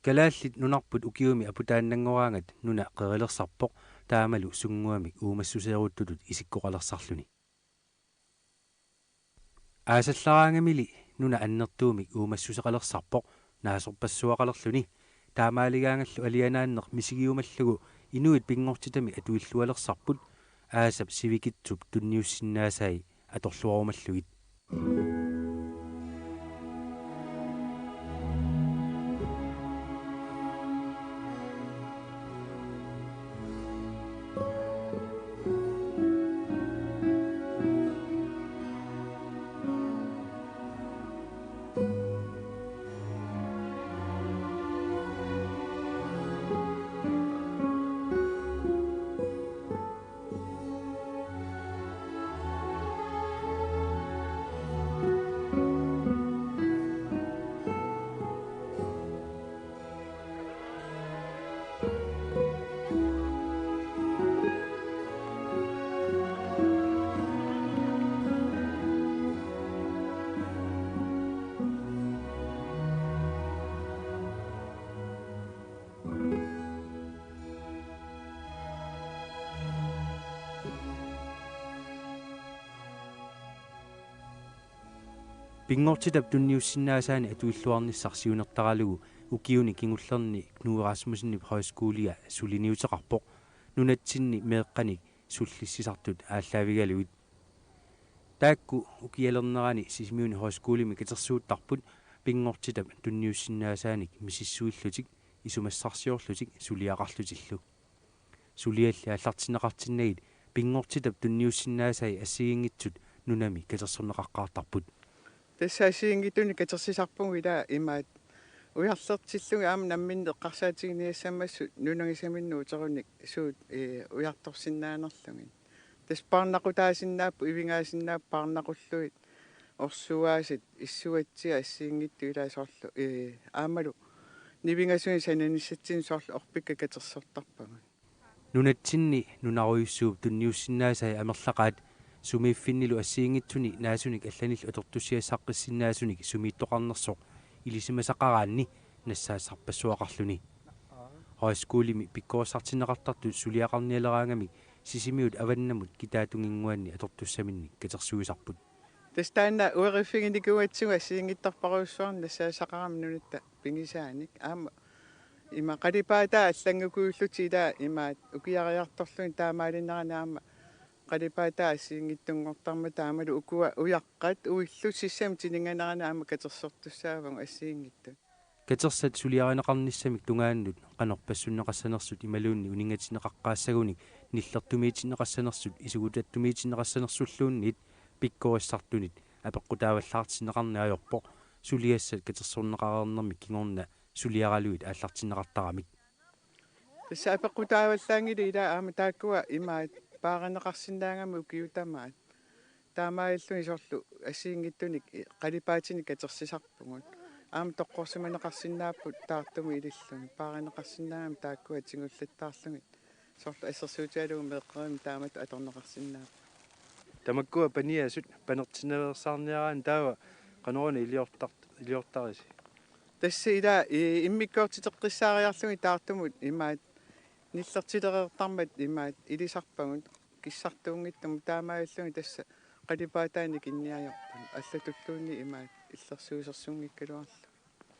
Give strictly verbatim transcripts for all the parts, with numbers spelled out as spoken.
Kalaallit Nunarput ukiumi aputaannanngoraangat nuna qerilersarpoq, taamalu sunnguamik uumassuseeruttutut isikkoqalersarluni. Aasallaraangamili nuna annertuumik uumassuseqalersarpoq naasorpassuaqalerluni. Taamaaligaangallu alianaanneq misigiumallugu inuit pinngortitami atuillualersarput aasap sivikitsup tunniussinnaasai atorluarumallugit. Pinngortitap tunniussinnaasaani atuilluarnissaq siunertaralugu ukiuni kingullerni Knud Rasmussenip Højskolia suliniuteqarpoq, nunatsinni meeqqanik sullissisartut aallaavigalugit. Taakku ukialernerani Sisimiuni Højskolimi katersuuttarput pinngortitap tunniussinnaasaanik misissuillutik isumassarsiorlutik suliaqarlutillu. Sulialli aallartinneqartinnagit pinngortitap tunniussinnaasai assigiinngitsut nunami katersorneqaqqaartarput. Tassa assigiinngitsunik katersisarpugut ilaa imaat ujarlertillugit aamma namminneq eqqarsaatiginiassammassuk nunagisaminnut uterunik suut, ee, ujartorsinnaanerlugit. Tassa paarnaqutaasinnaapput, ivigaasinnaap paarnaqullugit orsuaasat issuatsiaat assigiinngitsut ilaa soorlu, ee, aammalu nivingasunik sananissatsinnik soorlu orpikkat katersortarpagut. Nunatsinni nunarujussuup tunniussinnaasai amerlaqaat sumiiffinnilu assigiinngitsuni naasunik allanillu atortussiassaqqissinnaasunik sumiittoqarnersoq ilisimasaqaraanni nassaassarpassuaqarluni. Højskolimi pikkorissartinneqartartut suliaqarnialeraangamik Sisimiut avannamut kitaatunginnguanni atortussaminnik katersuisarput. Tassa taanna ueriffiginikuugatsigu assigiinngitsorpassuarnik nassaassaqarami nunatta pigisaanik. Aamma ima qalipaataa allanngukuullutik ilaa imaat ukiariartorlugit taamaalinerani aamma qalipaataa assigiinngitsunngortarmata taamalu ukua ujaqqat uillutik sissamik tininganerani aamma katersortussaavagut assigiinngitsut. Katersat suliarineqarnissamik tungaannut qanorpassunneqassanersut imaluunniit uninngatinneqaqqaassagunik nillertumiitinneqassanersut isugutattumiitinneqassanersulluunniit pikkorissartunit apeqqutaavallaartinneqarneq ajorpoq, suliassat katersorneqareernermik kingorna suliaralugit aallartinneqartaramik. Tassa apeqqutaavallaanngilaq ilaa aamma taakkua imaat paarineqarsinnaagami ukiut tamaat. Taamaalilluni soorlu assigiinngitsunik qalipaatinik katersisarpugut. Aamma toqqorsimaneqarsinnaapput taartumut ilillugit. Paarineqarsinnaagami taakkua tigullattaarlugit. Soorlu assersuutigalugu meeqqerivimmi taamatut atorneqarsinnaapput. Tamakkua paniasut panertinnaveersaarniaraanni taava qanoruna iliortar-, iliortarisi? Tassa ilaa, i-, immikkoortiteqqissaariarlugit taartumut imaat nillertilereertarmat imaat ilisarpagut kissartuunngitsumut taamaalilluni tassa qalipaataannik ikinniajorput allatulluunniit imaat illersuisersunngikkaluarlugit.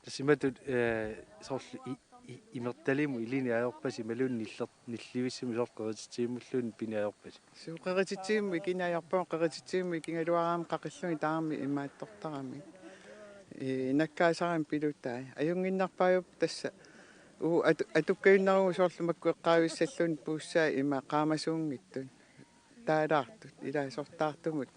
Tassa imatut, ee, soorlu i-, i-, imertalimut ilineq ajorpasi imaluunniit niller-, nillivissamik soorlu qerititsivimmulluunniit pineq ajorpasi? Suu, qerititsivimmut ikineq ajorpagut, qerititsivimmut ikigaluaraangamik qaqillugit tamarmik imaattortaramik. Ee, nakkaasarami pilutai. Ajunnginnerpaajupput tassa. Uu, atu-, atukkajunnerugut soorlu makku eqqaavissalluunniit puussaat ima qaamasuunngitsut. Taalaartut, ilaa soorlu taartumut.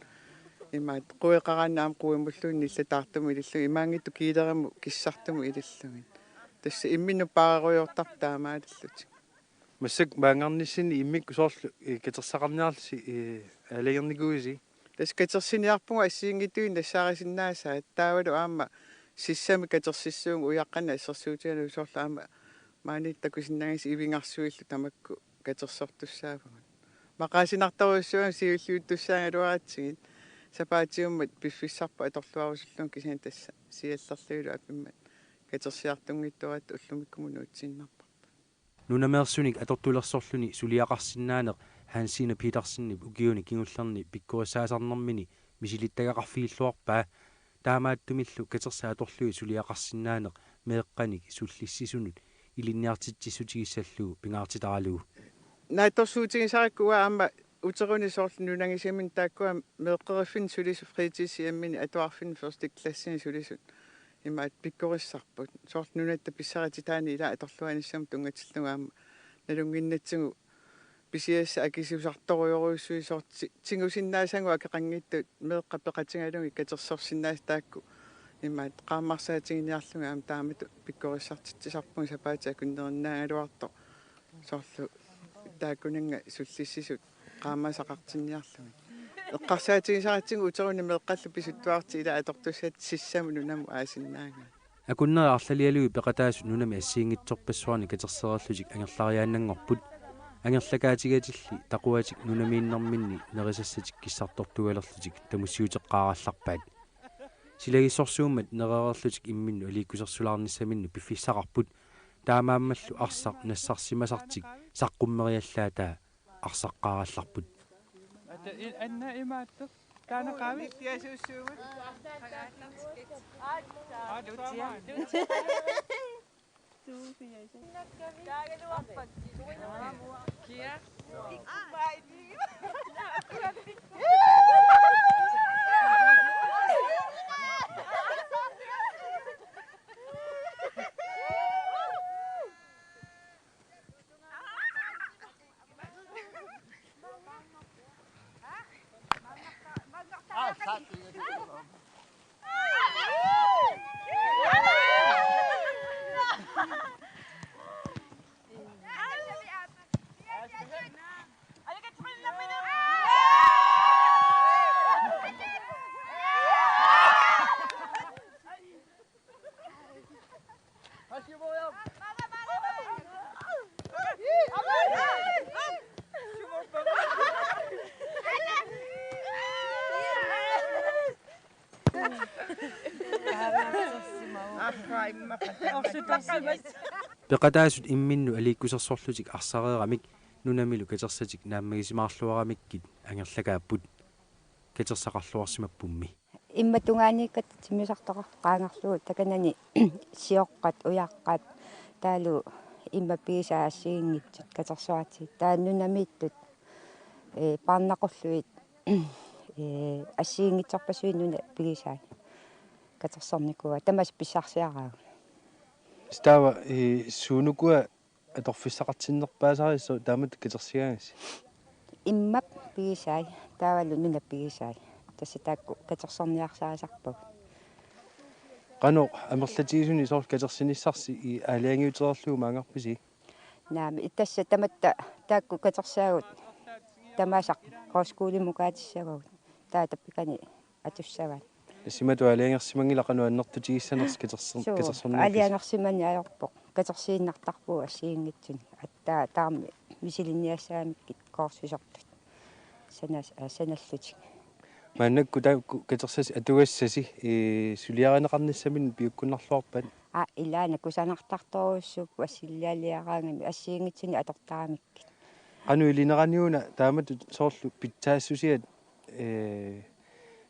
Imaat, queqaraanni aamma quimulluunniit nillat taartumut ilillugit, imaanngitsoq kiilerimut kissartumut ilillugit. Tassa imminnut paarerujoortarput taamaalillutik. Massakkut maanngarnissinni immikkut soorlu, ee, katersaqarniarlusi, ee, aalajangernikuuisi? Tassa katersiniarpugut assigiinngitsunik nassaarisinnaasaat, taavalu aamma sissamik katersissuugut ujaqqanik assersuutigalugu soorlu aamma maani takusinnaagassi ivigarsuillu tamakku katersortussaavagut. Maqaasinartorujussuugamik siulliuttussaagaluaratsigit, sapaatiummat piffissarput atorluarusullugu kisianni tassa siallerlugulu apimmat katersiartunngitsuaratta ullumikkumut nuutsiinnarparput. Nunameersunik atortulersorluni suliaqarsinnaaneq Hansine Petersenip ukiuni kingullerni pikkorissaasarnermini misilittagaqarfigilluarpaa, taamaattumillu katersat atorlugit suliaqarsinnaaneq meeqqanik sullissisunut ilinniartitsissutigissallugu pingaartitaralugu. Naatsorsuutigisarakku uanga aamma uteruni soorlu nunangisaminnut taakkua meeqqeriffinni sulisut fritidshjemmini atuarfinni første klassini sulisut imaat pikkorissarput. Soorlu nunatta pissarititaani ila atorluanissamut tunngatillugu aamma nalunnginnatsigu pisiassat akisusartorujorujussuit soorlu ti-, tigusinnaasagut akeqanngitsut meeqqat peqatigalugit katersorsinnaasut taakku imaat qaammarsaatiginiarlugit aamma taamatut pikkorissartitsisarpugut sapaatip akunnerinnaagaluartoq. Soorlu taakkunannga sullissisut qaammarsaqartinniarlugit. Eqqarsaatigisaratsigu uteruni meeqqallu pisuttuartut ila atortussat sissamut nunamut aasinnaagaat. Akunneri arlalialui peqataasut nunami assigiinngitsorpassuarni katersereerlutik angerlariaannanngorput. Angerlakaatigatilli taquatik nunamiinnerminni nerisassatik kissartortugalerlutik tamussiuteqqaarallarpaat. Silagissorsuummat nerereerlutik imminnut aliikkusersulaarnissaminnut piffissaqarput. Taamaammallu arsaq nassarsimasartik saqqummeriallaataa arsaqqaarallarput. Ata i-, anna imaattoq. Taanaqaavit? Kia? Peqataasut imminnut aliikkusersorlutik arsareeramik nunamilu katersatik naammagisimaarluaramikkit angerlakaapput. Katersaqarluarsimappummi. Immaqa tungaaniikkatta timmisartoqartoq qaangerlugu takanani sioqqat, ujaqqat, taavalu immaqa pigisaat assigiinngitsut katersuaatigit. Taava nunamiittut, ee, paarnaqullugit, ee, assigiinngitsorpassuit nunat pigisaat katersornikuuaat. Tamassi pissarsiaraagut. Taava, ee, suunukua atorfissaqartinnerpaasarissut taamatut katersigaagassi? Immap pigisai, taavalu nunap pigisai. Tassa taakku katersorniarsarisarpagut. Qanoq amerlatigisunik soorlu katersinissarsi i aalajangiutereerlugu maanngarpisi? Naamik, tassa tamatta taakku katersaagut tamaasa højskolimukaatissavagut. Taava tappikani atussavaat. Tassa imatut aalajangersimanngilaq qanoq annertutigissanersoq katerser-, suu, katersorniukkasi. Aalajangersimaneq ajorpoq. Katersiinnartarpugut assigiinngitsunik. Aatsaat taama misilinniassagamikkit kursusertut. Sanas-, aa, sanallutik. Maannakkut taakku katersasi atugassasi, ee, suliarineqarnissaminnut piukkunnarluarpat? Aa, ilaanni kusanartartorujussuupput assilialiaraangamik assigiinngitsunik atortaramikkit. Qanoq ilinerani una taamatut soorlu pitsaassusiat, ee,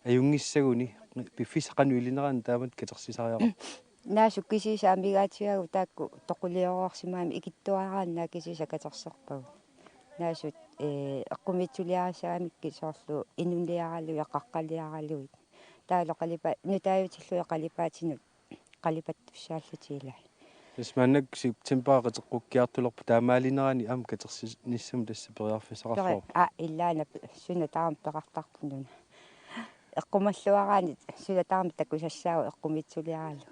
ajunngissaguni, piffissaq qanoq ilinerani taamatut katersisariaqarpa? Naasut kisiisa amigaatigaagut taakku toquliorsimagami ikittuaraanni naak kisiisa katersorpagut. Naasut, ee, eqqumiitsuliarissagamikkit soorlu inuniaralugit, qaqqaliaralugit. Taavalu qalipa-, nutaajutillugit qalipaatinut qalipattussaallutik ilai. Tassa maannakkut september qiteqqukkiartulerpoq, taamaalinerani aamma katersinissamut tassa periarfissaqarluarpoq. Peri-, aa, ilaana pe-, suna taama peqartarpununa. Eqqumalluaraanni suna taama takusassaagut eqqumiitsuliaralugu.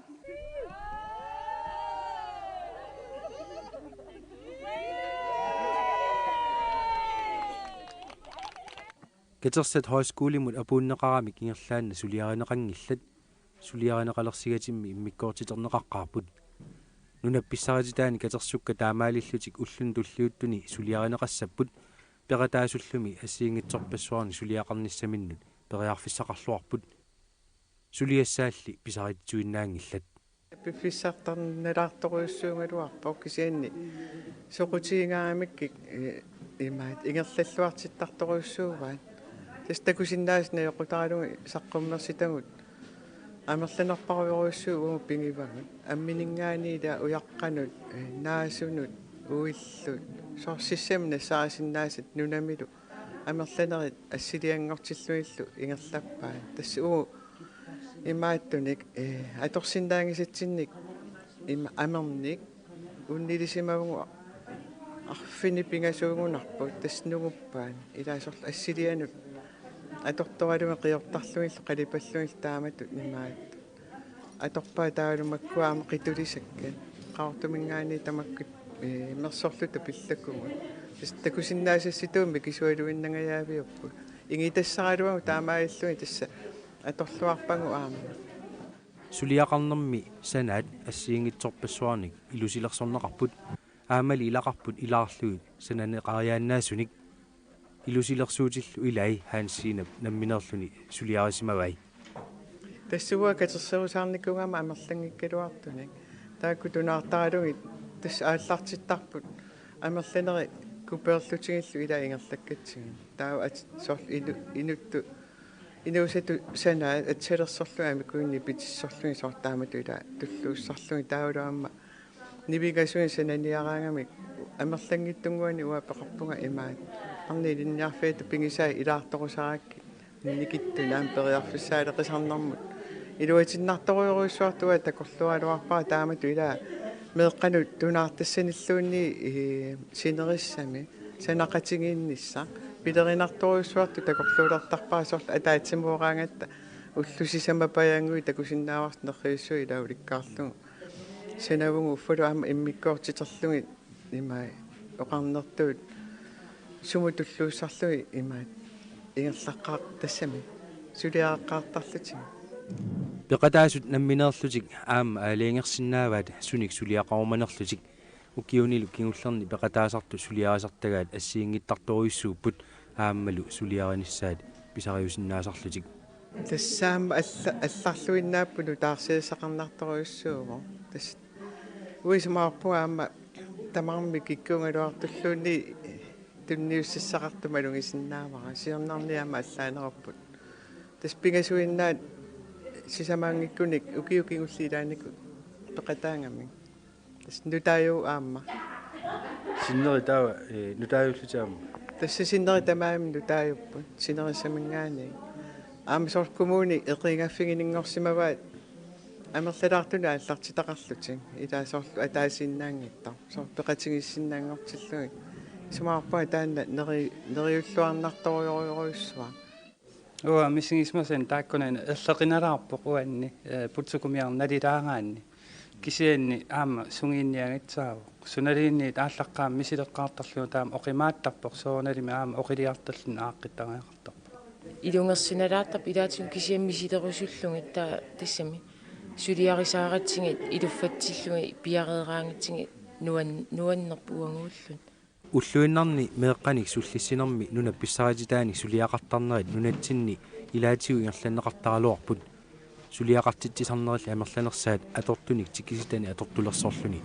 Katersat højskolimut apuunneqaramik ingerlaannaq suliarineqanngillat, suliarineqalersigatimmi immikkoortiterneqaqqaarput. Nunap pissarititaani katersukkat taamaalillutik ulluni tulliuttuni suliarineqassapput, peqataasullumi assigiinngitsorpassuarni suliaqarnissaminnut periarfissaqarluarput. Suliassaalli pisaritsisuinnaanngillat. Piffissartarnalaartorujussuugaluarpoq kisianni soqutigingaramikku, eh, imaat ingerlalluartittartorujussuuvaat. Tassa takusinnaasat najoqqutaralugit saqqummersitagut amerlanerparujorujussuit uagut pigivagut. Ammininngaanniit ila ujaqqanut, eh, naasunut, uillut. Soorlu sissami nassaarisinnaasat nunamilu amerlanerit assilianngortillugillu ingerlappaat. Tassa uagut imaattunik, eh, atorsinnaagisatsinnik ima amernik unnilisimavugut arfineq-pingasuugunarpoq, tassa nunguppaat. Ila soorlu assilianut atortoralugit qiortarlugillu qalipallugillu taamatut imaat atorpaat taavalu makkua aamma qitulisakkat. Qaqortuminngaanniit tamakku, eh, mersorluta pillakugut. Tassa takusinnaasassituummi mikisualuinnangajaaviupput. Igitassaraluagut taamaalillugit tassa atorluarpagut aamma. Suliaqarnermi sanaat assigiinngitsorpassuarnik ilusilersorneqarput, aammali ilaqarput ilaarlugit sananeqariaannaasunik. Ilusilersuutillu ilai Hans Sinap nammineerluni suliarisimavai. Tassa uanga katerserusaarnikuugama amerlanngikkaluartunik. Taakku tunaartaralugit tassa aallartittarput amerlanerit kupeerlutigillu ila ingerlakkatsigit. Taava at-, soorlu inu-, inuttut inuusatut sanaat atsalersorlugit amikuinni pitissorlugit soorlu taamatut ila tulluussarlugit taavalu aamma nivingasunik sananiaraangamik amerlanngitsunnguanik uanga peqarpunga imaat: Arnat ilinniarfiata pigisai ilaartorusarakkit nikittunik aamma periarfissaaleqisarnermut. Iluatinnartorujorujussuartut uanga takorluugaluarpara taamatut ila meeqqanut tunaartassanilluunniit, eh, sinerissami sanaqatigiinnissaq. Pilerinartorujussuartut takorluulertarpara soorlu ataatsimooraangatta ullut sisamat pajanguit takusinnaavarsi nerrivissuit ila ulikkaarlugu sanavugut uffalu aamma immikkoortiterlugit imaat oqarnertut sumut tulluussarlugit imaat ingerlaqqaar-, tassami suliareqqaartarlutigit. Peqataasut nammineerlutik aamma aalajangersinnaavaat sunik suliaqarumanerlutik. Ukiunilu kingullerni peqataasartut suliarisartagaat assigiinngittartorujussuupput aammalu suliarinissaat pisariusinnaasarlutik. Tassa aamma alla-, allarluinnaapput nutaarsiassaqarnartorujussuuvoq. Tassa uanga isumaqarpunga aamma tamarmik kikkuugaluartulluunniit tunniussissaqartut malugisinnaavara. Siornarni aamma allaanerupput. Tassa pingasuinnaat sisamaanngikkunik ukiut kingulliit ilaannikkut peqataangamik. Tassa nutaajuvoq aamma. Sinneri taava, eh, nutaajullutik aamma? Tassa sinneri tamarmik nutaajupput, sinerissaminngaanniit. Aamma soorlu kommuni eqigaffigininngorsimavaat amerlalaartunik aallartitaqarlutik. Ila soorlu ataasiinnaanngitsoq. Soorlu peqatigiissinnaanngortillugit. Isumaqarpunga taanna neri-, neriulluarnartorujorujussuaq. Uanga misigisimasani taakkunani erloqinalaarpoq uanni, eh, putsukumiarnalilaaraanni. Kisianni aamma sungiinniagassaavoq. Sunaluunniit aallaqqaammut misileqqaartarlugu taama oqimaattarpoq soorunalimi aamma oqiliartorluni aaqqittariaqartarpoq. Ilungersunalaartarpoq ilaatigut kisianni misilerusullugit ta-, tassami. Suliarisaaratsigit iluffatsillugit piareeraangatsigit nuan-, nuannerpoq uaguulluni. Ulluinnarni meeqqanik sullissinermi nunap pissarititaanik suliaqartarnerit nunatsinni ilaatigut ingerlanneqartaraluarput. Suliaqartitsisarnerilli amerlanersaat atortunik tikisitanik atortulersorluni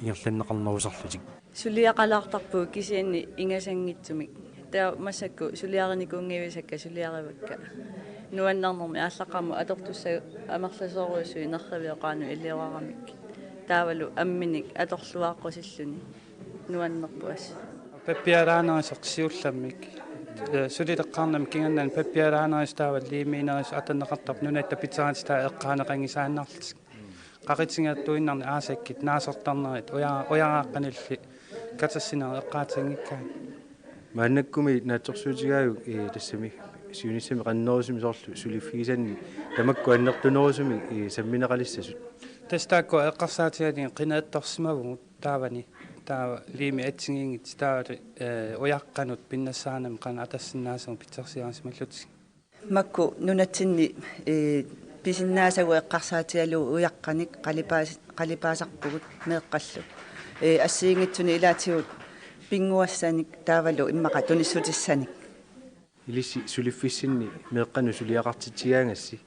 ingerlanneqarnerusarlutik. Suliaqalaartarpugut kisianni ingasanngitsumik. Taava massakkut suliarinikuunngivisakka suliarivakka. Nuannernermi aallaqqaammut atortussat amerlasoorujussuit nerrivioqaanut ilioraramik. Taavalu amminik atorluaqqusilluni. Nuannerpoq assut. Pappialaanerusoq siullermik. Eh, sulileqqaarnermik kingornani pappialaanerusoq taava liimiinerusoq atorneqartarpoq nunatta pitsaanertaa eqqaaneqanngisaannarlutik. Qaqutigiittuinnarni aasakkut naasortarnerit uja-, ujaraaqqanilli katersinerit eqqaatinngikkaat. Maannakkumi naatsorsuutigaajuk, eh, tassami siunissami qannerusumik soorlu suliffigisanni tamakku annertunerusumik, eh, sammineqalissasut? Tassa taakku eqqarsaatigalugit qinattorsimavugut taavani. Taava liimi atsigiinngitsoq taavalu, eh, ujaqqanut pinnassaanami qanoq atassinnaasagut pitsarsiarisimallutik. Makku nunatsinni, eh, pisinnaasagut eqqarsaatigalugu ujaqqanik qalipaas-, qalipaasarpugut meeqqallu. Eh, assigiinngitsunik ilaatigut pinnguassanik taavalu immaqa tunissutissanik. Ilissi suliffissinni meeqqanut suliaqartitsigaangassi,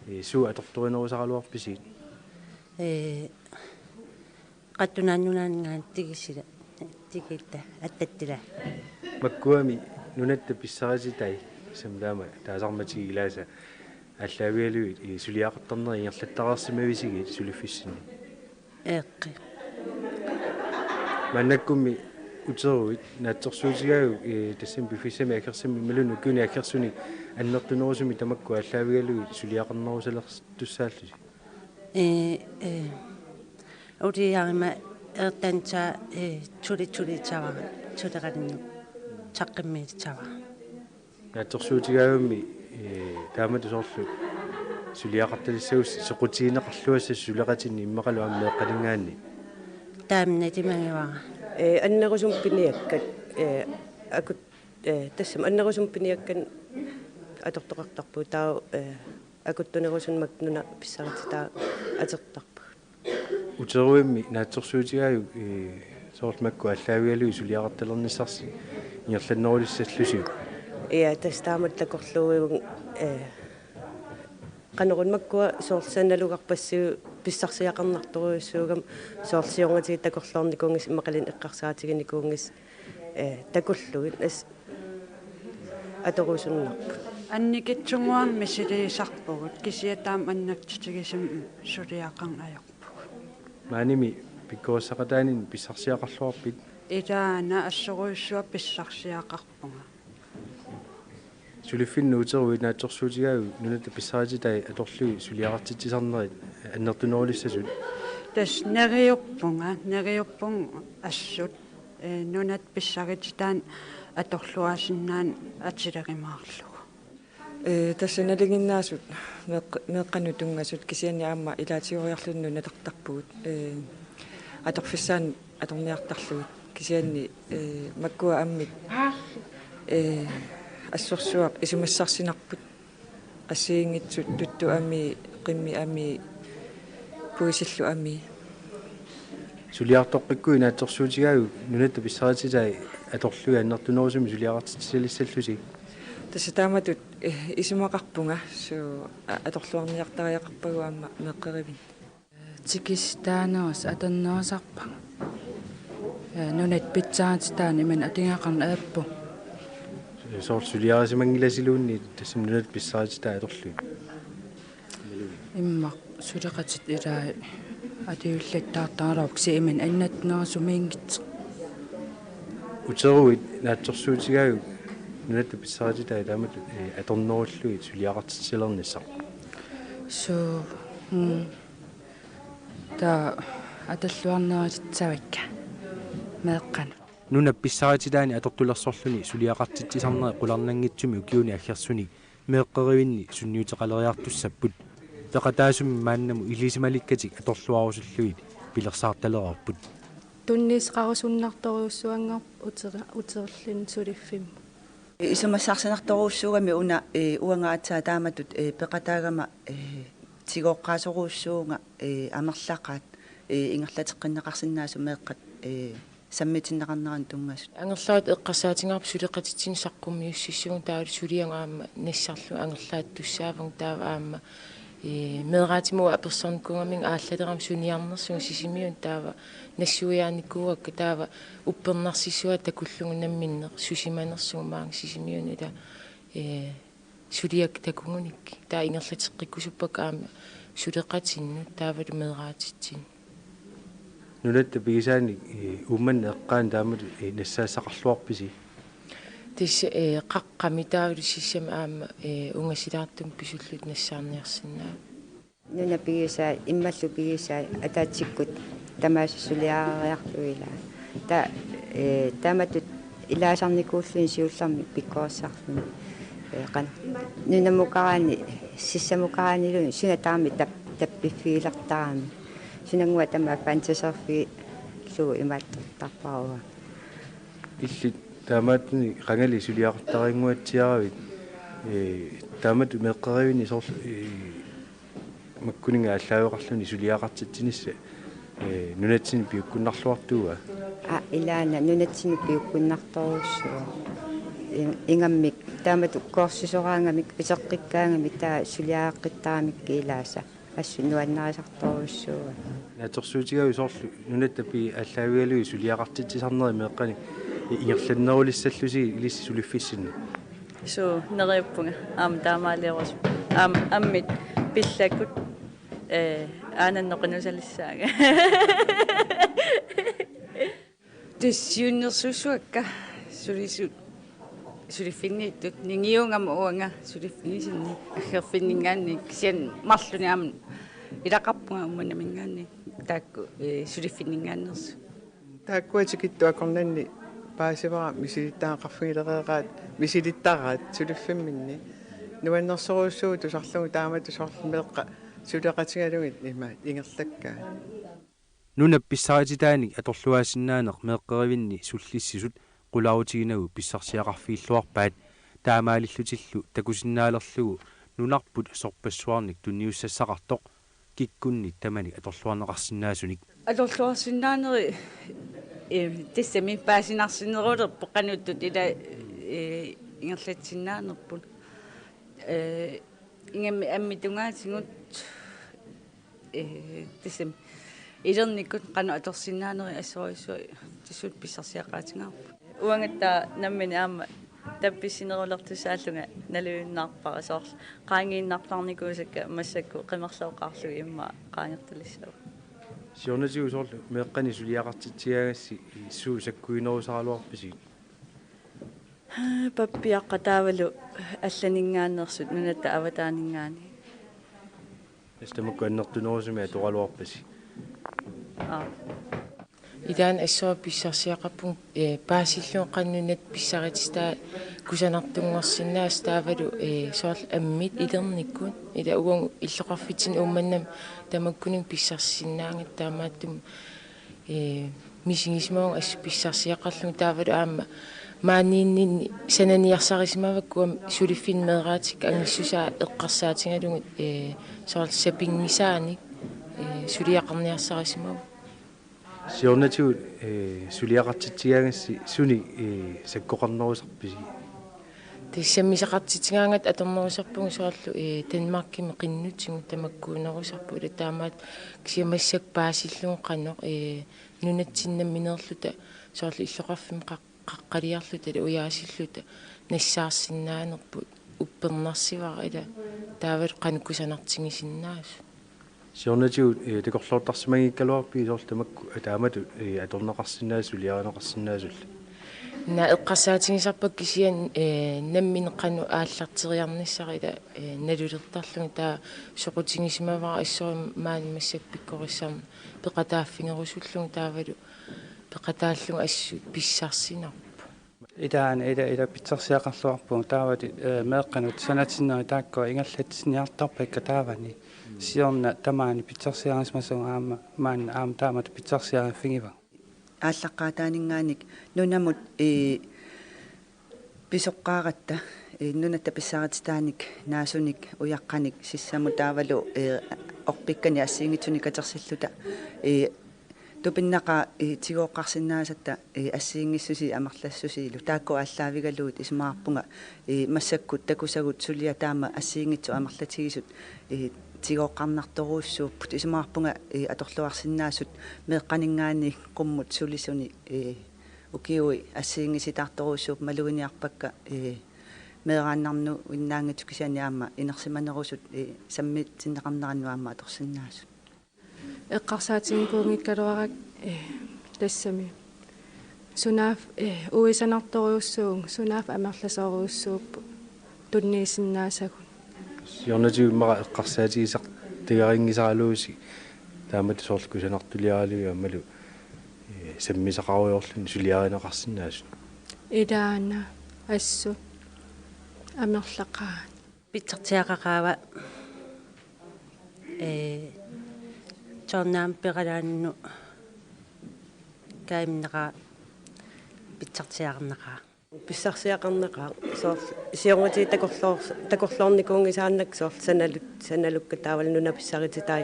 eh, suut atortorinerusaraluarpisigit? Ee, Qallunaat Nunaanninngaanniit Tikisila, Tikitta, Attattila. Makkuami nunatta pissarititai samlaama taasarmatigik ilaasa aallaavigalugit, ee, suliaqartarnerit ingerlattareersimavisigit suliffissinni? Eeqqi. Maannakkummi uteruit naatsorsuutigaajuk, ee, tassami piffissami aggersumi imaluunniit ukiuni aggersuni annertunerusumik tamakku aallaavigalugit suliaqarnerusalertussaallusi? Ee, ee, uliarima ertansa, ee, tuli tuli tavara, tuli qalinnu, taqqimmiit tavara. Naatsorsuutigaavimmi, ee, taamatut soorlu suliaqartalissagussi soqutigineqarluassasi suleqatinni immaqalu aamma meeqqaninngaanniit? Taamna timangivara. Ee, annerusumik piniakkat, ee, akut-, ee, tassami annerusumik piniakkat atortoqartarput taava, ee, akuttunerusunik makku nuna pissarititai atortarput. Uteruimmi naatsorsuutigaajuk, ee, soorlu makku aallaavigalugit suliaqartalernissarsi ingerlannerulissallusiuk? Ia, tassa taamatut takorluuivugut, ee, qanoruna makkua soorlu sanalugarpassuit pissarsiaqarnartorujussuugami soorlu siornatigut takorloornikuunngillat immaqaluunniit eqqarsaatiginikuunngillat, ee, takullugit as atorusunnarput. Annikitsunnguamik misiliisarpugut kisianni taama annertutigisumik suliaqarneq ajorpugut. Maanimi pikkorissaqataaninni pissarsiaqarluarpit? Ilaana assorujussuaq pissarsiaqarpunga. Suliffinnut uteruit naatsorsuutigaavit nunatta pissarititai atorlugit suliaqartitsisarnerit annertunerulissasut? Tassa neriuppunga, neriuppunga assut, ee, nunatta pissarititaanni atorluarsinnaaneq atilerumaarlugu. Ee, tassa nalinginnaasut meeq-, meeqqanut tunngasut kisianni aamma ilaatigoriarluni nunatartarpugut. Ee, atorfissaanut atorniartarlugit kisianni, ee, makkua ammit, ee, assorsuaq isumassarsinarput. Assigiinngitsut tuttut amii, qimmit amii, puisillu amii. Suliartoqqikkuit naatsorsuutigaavit nunatta pissarititai atorlugit annertunerusumik suliaqartitsisalissallusi? Tassa taamatut, ee, isumaqarpunga, suu, a-, atorluarniartariaqarpagut aamma meeqqerivinni. Tikisitaanerus atornerusarpara. Ee, nunatta pissarititai imannak atugaqarneq ajorpunga. Soorlu suliarisimanngilasiluunniit tassami nunatta pissarititai atorlugit? Immaqa suleqatit ilaat atuillattaartaraluarput kisianni imannak annertunerusumiinngitsoq. Uteruit naatsorsuutigaavit nunatta pissarititai taamatut, ee, atornerullugit suliaqartitsilernissaq? Suu, mm. Taava atorluarnerulissavakka meeqqanut. Nunap pissarititaani atortulersorluni suliaqartitsisarnerit qularnanngitsumik ukiuni aggersuni meeqqerivinni sunniuteqaleriartussapput. Peqataasummi maannamut ilisimalikkatik atorluarusullugit pilersaartalereerput. Tunniussaqarusunnartorujussuanngorpoq uter-, uterluni suliffimmut. Isumassarsinartorujussuugami una, ee, uanga aatsaat taamatut, ee, peqataagama, ee, tigooqqaasorujussuuvunga, ee, amerlaqaat, ee, ingerlateqqinneqarsinnaasut meeqqat, ee, sammitinneqarneranut tunngasut. Angerlarluta eqqarsaatigaarput suleqatitsinnut saqqummiussissuunga taavalu suliaq aamma nassarlugu angerlaattussaavunga taava aamma, ee, meeraatimut apersornikuugamiga aallalerama suniarnersunga Sisimiuni taava nassuiaanikuuakka taava uppernarsissuaq takullugu namminneq susimanersunga maanga Sisimiuni taava, ee, suliakka takugunikkit. Taava ingerlateqqikkusuppakka aamma suleqatinnut taavalu meeraatitsinnut. Nunatta pigisaanik, ee, Uummannap eqqaani taamatut, ee, nassaassaqarluarpisi? Tassa, ee, qaqqami taavalu sissami aamma, ee, ungasilaartumik pisulluta nassaarniarsinnaavoq. Nunap pigisaat, immallu pigisaat ataatsikkut tamaasa suliareriarlugit ilaa. Ta-, ee, taamatut ilaasarnikuulluni siullermik pikkorissarluni. Ee, qan-, nunamukaraanni, sissamukaraanniluunniit suna tamarmi tap-, tappiffigilertarami. Sunannguaq tamaat fantaserfigilugu imaattortarpara uanga. Illit taamaattunik qangali suliaqartarinnguatsiaravit, ee, taamatut meeqqerivinni soorlu, ee, makkuninnga aallaaveqarluni suliaqartitsinissaq, ee, nunatsinni piukkunnarluartuua? Aa, ilaana nunatsinni piukkunnartorujussuuvoq. In-, ingammik taamatut kursusoraangamik uteqqikkaangamik taava suliareqqittaramikku ilaasa. Assut nuannarisartorujussuuara. Naatsorsuutigalugu soorlu nunatta pii aallaavigalugu suliaqartitsisarnerit meeqqanik ingerlannerulissallusi ilissi suliffissinni. Suu, neriuppunga. Aamma taamaaliorus. Aamma ammit pillakkut, ee, aananneq qinusalissaanga. Tassa siunnersuussavakka sulisut, suliffinniittut, ningiugama uanga suliffigisinni, aggerfinninngaanniit, kisianni marlunnik aamma ilaqarpunga Uummannaminngaanniit, taakku, ee, suliffinninngaanneersut. Taakkua tikittut akornanni paasivara misilittagaqarfigilereeraat, misilittaraat suliffimminni. Nuannersorujussuuvoq tusarlugu taamatut soorlu meeqqat suleqatigalugit imaat ingerlakkaat. Nunap pissarititaanik atorluaasinnaaneq meeqqerivinni sullissisut qularutiginagu pissarsiaqarfigilluarpaat, taamaalillutillu takusinnaalerlugu nunarput sorpassuarnik tunniussassaqartoq kikkunnit tamanit atorluarneqarsinnaasunik. Atorluarsinnaaneri, ee, tassami paasinarsinerulerpoq qanoq ittut ila, ee, ingerlatsinnaanerput. Ee, ingammik ammit tungaatigut, ee, tassami ilinnikkut qanoq atorsinnaanerit assorujussuaq tassuuna pissarsiaqaatigaarput. Uangattaaq nammineq aamma tappissinerulertussaallunga nalujunnaarpara, soorlu qaangiinnartarnikuusakka massakkut qimerlooqqaarlugit immaqa qaangertalissapput. Siornatigut soorlu meeqqanik suliaqartitsigaagassi suut sakkuinerusaraluarpisigit? Pappiaqqat taavalu allaninngaanneersut nunatta avataaninngaanniit. Tassa tamakku annertunerusumik atoraluarpasi. Aap. Ilaanni assut pissarsiaqarpunga, ee, paasillugu qanoq nunat pissarititai kusanartunngorsinnaasoq taavalu, ee, soorlu ammit ilinnikkut, ila uagut illoqarfitsinni Uummannami tamakkuninnga pissarsisinnaagatta, taamaattumik, ee, misigisimavunga assut pissarsiaqarlunga, taavalu aamma maaniinninni sananiarsarisimavakka uanga suliffinni meeraatikka angissusaa eqqarsaatigalugit, ee, soorlu sapinngisaanik, ee, suliaqarniarsarisimavunga. Siornatigut, ee, suliaqartitsigaagassi sunik, ee, sakkoqarnerusarpisi? Tassa sammisaqartitsigaangatta atornerusarpunga soorlu, ee, Danmarkimi qinnutigut tamakkuunerusarput, ila taamaattumik kisianni massakkut paasillugu qanoq, ee, nunatsinni nammineerluta soorlu illoqarfimmi qaq-, qaqqaliarluta ila ujaasilluta nassaarsinnaanerput uppernarsivara, ila taavalu qanoq kusanartigisinnaasut. Siornatigut, ee, takorloortarsimanngikkaluarpigit soorlu tamakku, ee, taamatut, ee, atorneqarsinnaasut, suliarineqarsinnaasullu? Naa eqqarsaatigisarpakka kisianni, ee, nammineq qanoq aallarteriarnissara ila, ee, nalulertarlugit, taava soqutigisimavara assorsuaq maani massakkut pikkorissamik peqataaffigerusullugu taavalu peqataallugu assut pissarsinarpoq. Ilaana ila, ila pitsarsiaqarluarpugut taavalu, ee, meeqqanut sanatinnerit taakkua ingerlatsiniartarpakka taavani. Siorna tamaani pitsarsiarisimasagut aamma maanna aamma taamatut pitsarsiariffigivakka. Aallaqqaataaninngaanniit nunamut, ee, pisoqqaaratta, ee, nunatta pissarititaanik naasunik ujaqqanik sissamut taavalu, ee, orpikkanik assigiinngitsunik katersilluta, ee, tupinnaqaaq, ee, tigooqqarsinnaasatta, ee, assigiinngissusiit amerlassusiillu. Taakku aallaavigalugit isumaqarpunga, ee, massakkut takusagut suliat taama assigiinngitsut amerlatigisut, ee, tigooqqarnartorujussuupput. Isumaqarpunga, ee, atorluarsinnaasut meeqqaninngaanniit qummut sulisuni, ee, ukiui assigiinngisitaartorujussuupput, maluginiarpakka, ee, meeraannarnuinnaanngitsut kisianni aamma inersimanerusut, ee, sammitsinneqarnerannut aamma atorsinnaasut. Eqqarsaatiginikuunngikkaluarakku, ee, tassami. Sunaaffa, ee, uisanartorujussuuvugut, sunaaffa amerlasoorujussuupput tunniusinnaasagut. Siornatigut immaqa eqqarsaatigisartagarinngisaraluusi taamatut soorlu kusanartuliaralugit aammalu, ee, sammisaqarujoorluni suliarineqarsinnaasut. Ilaana assut amerlaqaat. Pitsarsiaqaqaava, ee, soorunami peqalaannut kajuminneqaaq pitsarsiaqarneqaaq. Pissarsiaqarneqaaq soorlu siornatigut takorloor-, takorloornikuunngisaannakku soorlu sanalut-, sanalukkat taavalu nunat pissarititai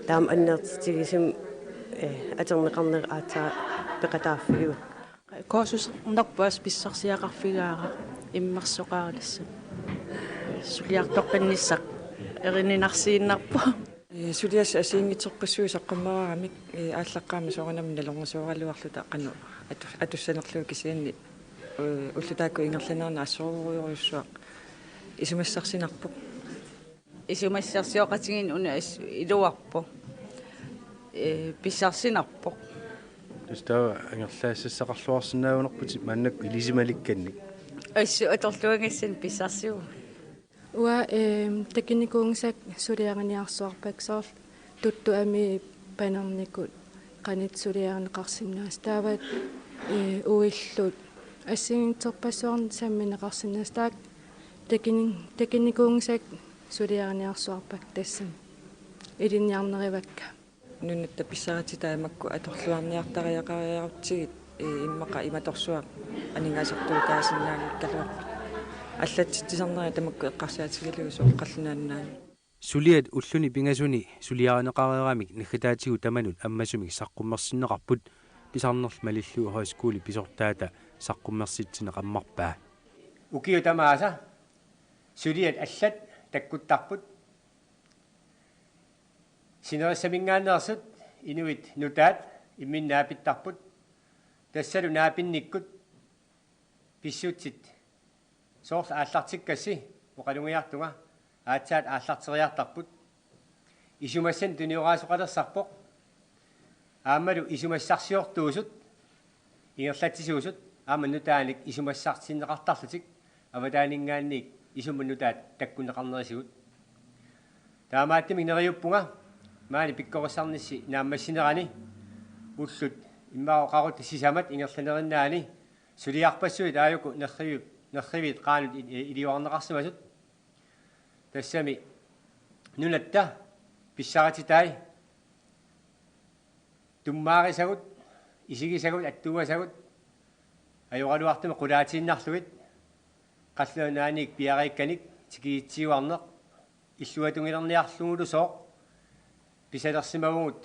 taama annertutigisumik, ee, atorneqarnerat aatsaat peqataaffigivakka. Kursusernerput assut pissarsiaqarfigaara immersoqaara tassa. Suliartoqqinnissaq erininarsiinnarpoq. Suliassat assigiinngitsorpassuit saqqummeraaramik aallaqqaammut soorunami nalornisooraluarluta qanoq atu-, atussanerlugu kisianni ullut taakku ingerlaneranni assorujussuaq isumassarsinarpoq. Isumassarsioqatigiinneq una iluarpoq. Pissarsinarpoq. Tassa taava angerlaassassaqarluarsinnaagunarputit maannakkut ilisimalikkannik. Assut atorluagassanik pissarsivugut. Uanga takunikuunngisakka suliariniarsuarpakka soorlu tuttut amii panernikut qanoq suliarineqarsinnaasut taava uillut assigiinngitsorpassuarnik sammineqarsinnaasut taakku takuni-, takunikuunngisakka suliariniarsuarpakka tassani ilinniarnerivakka. Nunatta pissarititai makku atorluarniartariaqariarutsigit immaqa imatorsuaq aningaasartuutaasinnaanngikkaluarput. Allatsitsisarnerit tamakku eqqarsaatigalugu soorlu qallunaat nunaanni. Suliat ulluni pingasuni suliarineqareeramik naggataatigut tamanut ammasumik saqqummersinneqarput pisarnerlu malillugu højskole pisortaata saqqummersitsineq ammarpaa. Ukiut tamaasa suliat allat takkuttarput. Sinerissaminngaanneersut inuit nutaat imminnut naapittarput. Tassalu naapinnikkut pissutsit soorlu aallartikkassi oqalugiartunga aatsaat aallarteriartarput. Isumassanik tunioraasoqalersarpoq. Aammalu isumassarsiortuusut ingerlatsisuusut aamma nutaanik isumassartinneqartarlutik avataaninngaanniit isummut nutaat takkunneqarnerisigut. Taamaattumik neriuppunga maani pikkorissarnissi naammassinerani ullut immaqa oqarutta sisamat ingerlanerinnaani suliarpassuit aajuku nerrivi-, nerriviit qaanut i-, iliorarneqarsimasut. Tassami nunatta pissarititai tummaarisagut, isigisagut, attuuasagut, ajoraluartumik qulaatiinnarlugit, qallunaat nunaanniit piareerikkanik tikitsiuarneq, illuatungiliorniarlugulu sooq, pisalersimavugut,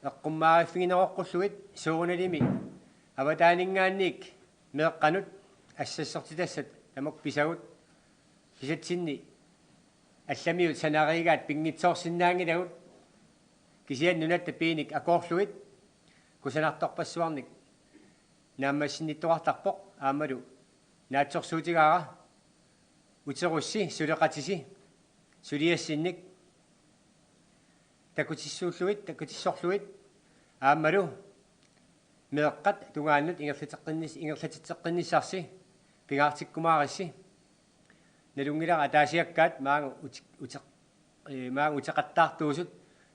eqqummaariffigineroqqullugit, soorunalimi avataaninngaanniit meeqqanut assassortitassat tamakku pisagut, pisatsinni allamiut sanariigaat pinngitsoorsinnaanngilagut, kisianni nunatta piinik akoorlugit, kusanartorpassuarnik naammassinnittoqartarpoq aammalu naatsorsuutigaara uterussi, suleqatisi, suliassinnik takutissuullugit, takutissorlugit, aammalu meeqqat tungaannut ingerlateqqinnis-, ingerlatitseqqinnissarsi pingaartikkumaarissi. Nalunngilara ataasiakkaat maanga uti-, uti-, ee, maanga uteqattaartuusut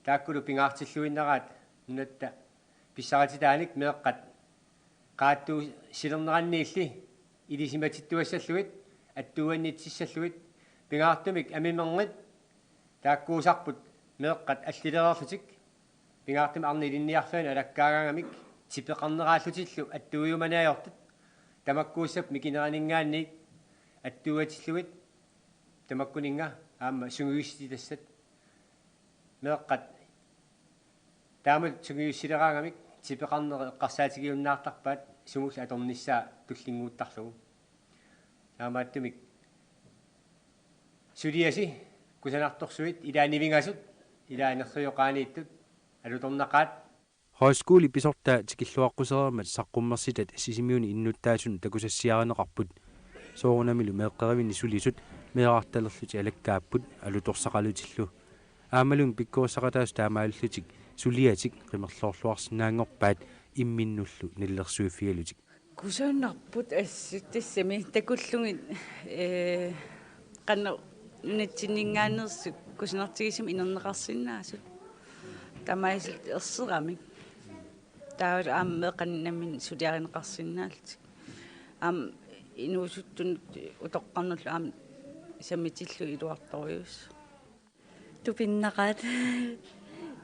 taakkulu pingaartilluinnaraat nunatta pissarititaanik meeqqat qaattuussilerneranniilli ilisimatittuassallugit, attuuannitsissallugit, pingaartumik amimernit taakkuusarput meeqqat allilereerlutik, pingaartumik arnat ilinniarfianni alakkaagaangamik tipeqarneraallutillu attuujumanni ajortut, tamakkuussapput mikineraninngaanniit attuuatillugit, tamakkuninnga aamma sungiussitassat meeqqat taamatut sungiussileraangamik tipeqarnerit eqqarsaatigiunnaartarpaat sumullu atornissaa tullinnguuttarlugu. Taamaattumik suliasi kusanartorsuit, ilaa nivingasut, ilaa nerriviup qaaniittut alutornaqaat. Højskole pisortaa tikilluaqqusereermat saqqummersitat Sisimiuni innuttaasunut takusassiarineqarput. Soorunamilu meeqqerivinni sulisut meerartalerlutik alakkaapput alutorsaqalutillu. Aammaluunniit pikkorissaqataasut taamaalillutik suliatik qimerloorluarsinnaanngorpaat imminnullu nalilersuiffigalutik. Kusanarput assut tassami takullugit, ee, qanoq nunatsinninngaanneersut kusanartigisumik inerneqarsinnaasut. Tamaasa erseramik. Taava aamma meeqqanut nammineq suliarineqarsinnaallutik. Aamma inuusuttunut utoqqarnullu aamma sammitillugu iluartorujussuuvoq. Tupinnaqaat.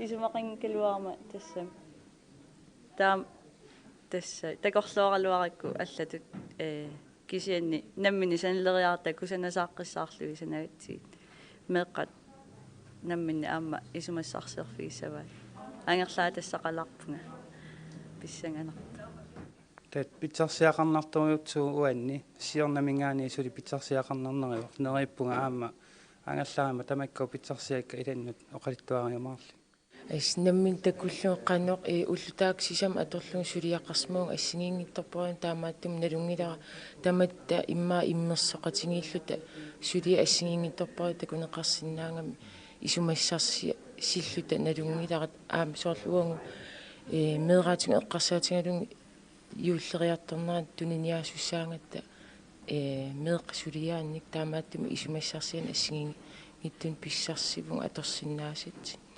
Isumaqanngikkaluarama tassami. Taama tassa takorlooraluarakku allatut, ee, kisianni nammineq sanileriarluta kusanasaaqqissaarlugit sanagatsigit. Meeqqat nammineq aamma isumassarsiorfigissavaat. Angerlaatassaqalaarpunga pissanganartoq. Taava pitsarsiaqarnartorujussuuvoq uanni, siornaminngaanniit suli pitsarsiaqarnarneruvoq, neriuppunga aamma Angerlarama tamakku pitsarsiakka ilannut oqaluttuariumaarluni. As nammineq takullugu qanoq, eh, ullut taakku sisamat atorlugu suliaqarsimavunga assigiinngitsorpassuarnik, taamaattumik nalunngilara tamatta immaqa immersoqatigiilluta suliat assigiinngitsorpassuit takuneqarsinnaagami isumassarsi-, silluta nalunngilara, aamma soorlu uagut, eh, meeraatigut eqqarsaatigalugit juulleriartornerata tuniniaasussaagatta, eh, meeqqat suliaannik, taamaattumik isumassarsianik assigiinngitsunik pissarsivunga atorsinnaasatsinnik.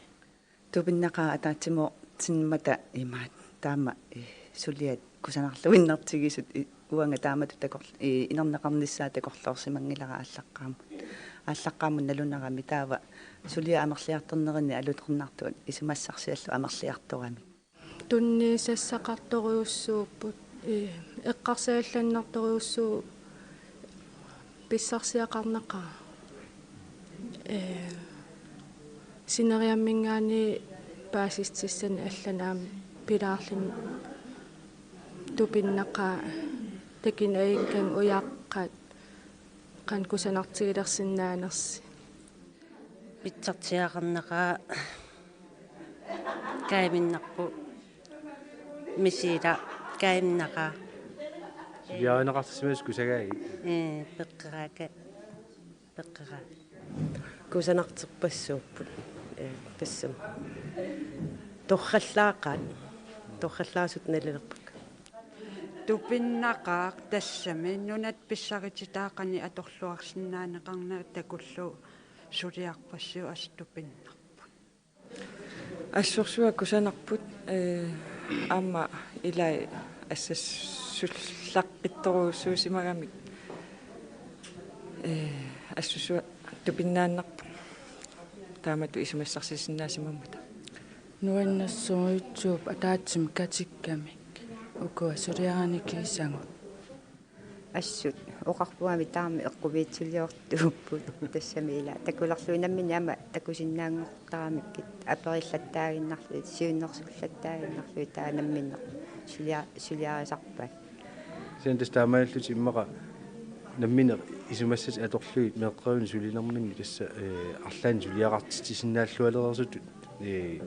Tupinnaqaaq ataatsimoortimmata imaattoq taama, eh, suliat kusanarluinnartigisut, eh, uanga taamatut takor-, eh, inerneqarnissaa takorloorsimanngilara aallaqqaammut. Aallaqqaammut nalunarami taava suliat amerliartornerini alutornartut isumassarsiallu amerliartoramik. Tunniussassaqartorujussuupput, eh, eqqarsaallannartorujussuuvoq pissarsiaqarnaqaaq. Eh, sineriamminngaanniit paasissutissanik allani aamma pilaarluni tupinnaqaaq takuneqanngikkaanni ujaqqat qanoq kusanartigilersinnaanersoq. Pitsarsiaqarnaqaaq kaavinnarpoq. Misiila kaavinnaqaaq. Suliarineqarsimasut kusagaagit. Ee, peqqeraakka. Peqqeraa. Kusanartorpassuupput. Ee, tassami. Torrallaaqaat. Torrallaasut nalilerpakka. Tupinnaqaaq tassami nunat pissarititaat qanoq atorluarsinnaaneqarnerat takullugu suliarpassuit assut tupinnarput. Assorsuaq kusanarput, eh, aamma ilai assassullaqqittorujussuusimagamik, eh, assorsuaq tupinnaannarpoq. Taamatut isumassarsisinnaasimammata. Nuannersorujussuupput ataatsimik katikkamik ukua suliarinikiisavut. Assut oqarpuami taama eqqumiitsuliortuupput, tassami ila takulerlugit nammineq aamma takusinnaanngortaramikkit aperillattaaginnarlugit siunnersullattaaginnarlugit taava nammineq sulia-, suliarisarpaat. Kisianni tassa taamaalillutik immaqa nammineq isumassatik atorlugit meeqqerivinni sulinerminni tassa, eh, arlaannik suliaqartitsisinnaallualereersutut, eh,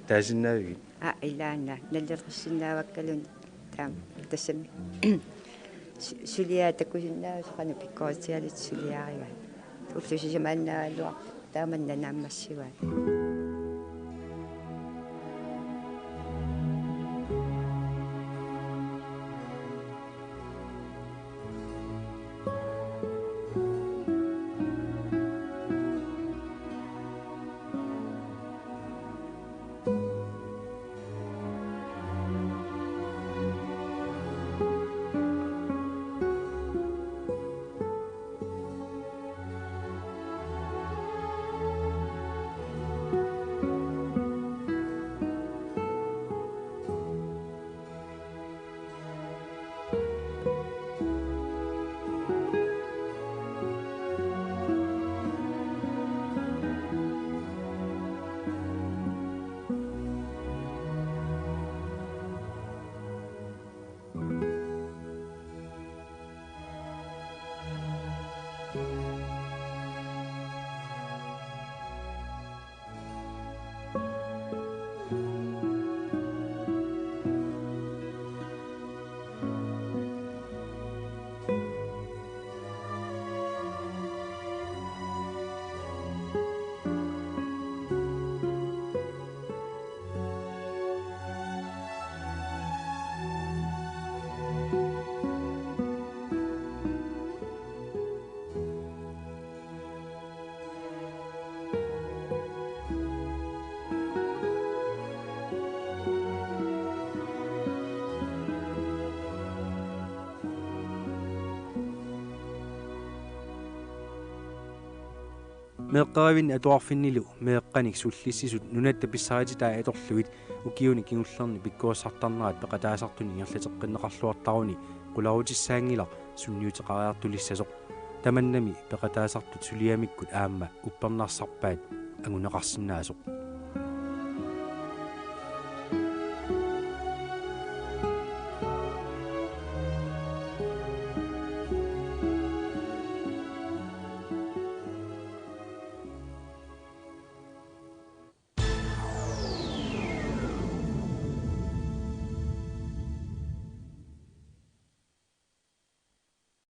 taasinnaavigit? Aa, ilaana nalilersinnaavakkaluunniit taama tassami su-, suliaat takusinnaavat qanoq pikkoritigalutik suliarivaat. Ullut sisamaannaagaluarput taama naammassivaat. Meeqqerivinni atuarfinnilu meeqqanik sullissisut nunatta pissarititaat atorlugit ukiuni kingullerni pikkorissartarnerat peqataasartuni ingerlateqqinneqarluartaruni qularutissaanngilaq sunniuteqariartulissasoq. Tamannami peqataasartut suliamikkut aamma uppernarsarpaat anguneqarsinnaasoq.